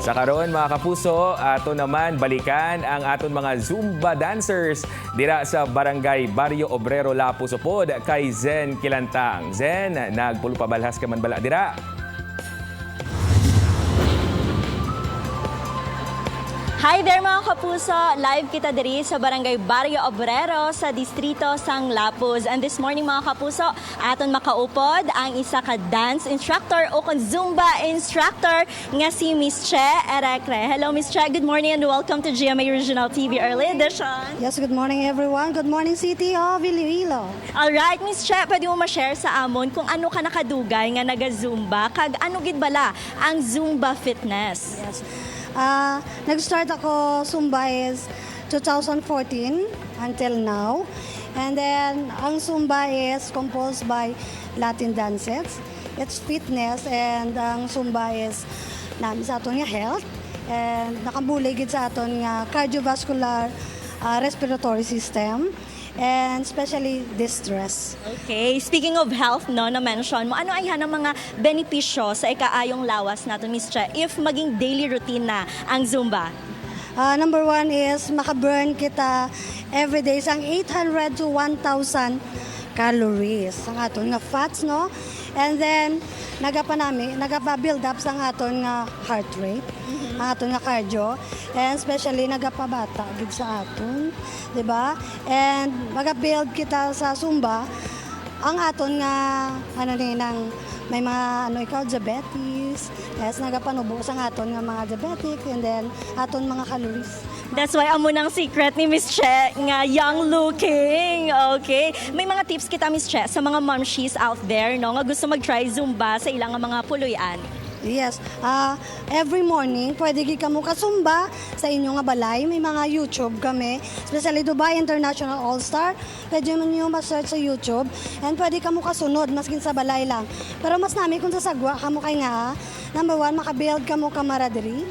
Sa karon, mga kapuso, ato naman balikan ang aton mga Zumba dancers dira sa Barangay Barrio Obrero, Lapuz, upod kay Zen Kilantang. Zen, nagpulupabalhas ka man bala dira? Hi there, mga kapuso! Live kita diri sa Barangay Barrio Obrero sa Distrito sang Lapuz. And this morning, mga kapuso, aton makaupod ang isa ka dance instructor o kon Zumba instructor nga si Miss Che Erecre. Hello, Miss Che, good morning and welcome to GMA Regional TV Early Edition. Yes, good morning, everyone. Good morning, City of Iloilo. Alright, Miss Che, pwede mo ma-share sa amon kung ano ka nakadugay nga naga-Zumba kag ano gid bala ang Zumba fitness? Yes. Nag-start ako Zumba is 2014 until now. And then, ang Zumba is composed by Latin dances. It's fitness and ang Zumba is nami sa aton nga health and nakabulig gid sa aton nga cardiovascular, respiratory system and especially distress. Okay, speaking of health, no, na-mention mo, ano ay ang mga benepisyo sa ikaayong lawas natin, Miss Che, if maging daily routine na ang Zumba? Number one is makaburn kita every day sang 800 to 1,000 calories ang aton nga fats, no? And then nagapa nami nagapa-build up sang aton nga heart rate, ang aton nga cardio, and especially nagapabata gid sa aton, di ba? And maga-build kita sa Zumba ang aton nga ano ni nang may mga ano ikaw diabetes, yes, nagapanubo sa aton nga mga diabetic and then aton mga calories. That's why amo ng secret ni Miss Che nga young looking. Okay. May mga tips kita, Miss Che, sa mga momshies out there, no, nga gusto mag-try Zumba sa ilang mga puluyan. Yes. Every morning, pwede gid kamo kasumba sa inyong nga balay. May mga YouTube kami. Especially Dubai International All-Star. Pwede man niyo ma-search sa YouTube. And pwede kamo kasunod, maskin sa balay lang. Pero mas nami kung sa sagwa kamo kay nga, number one, makabuild kamo camaraderie.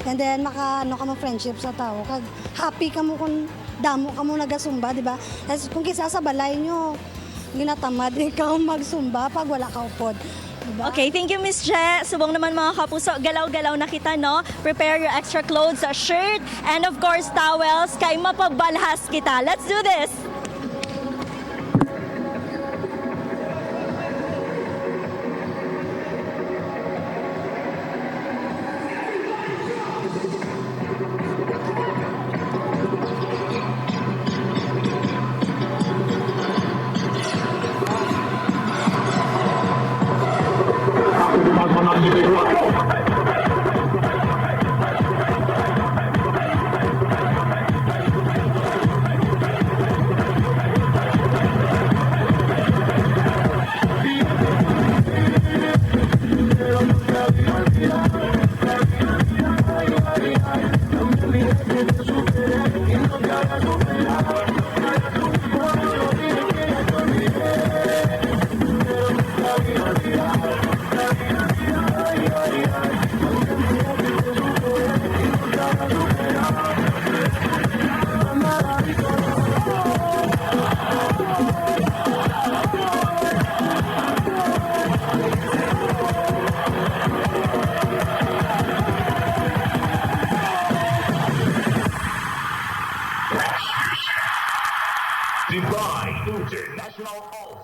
And then, maka, ano kamo friendship sa tao. Kag happy kamo kung damo kamo nagasumba, di ba? Kasi kung kisa sa balay nyo, ginatamad ikaw magsumba pag wala ka upod. Diba? Okay, thank you, Miss Che. Subong naman, mga kapuso, galaw-galaw na kita, no? Prepare your extra clothes, a shirt, and of course, towels, kay mapabalhas kita. Let's do this!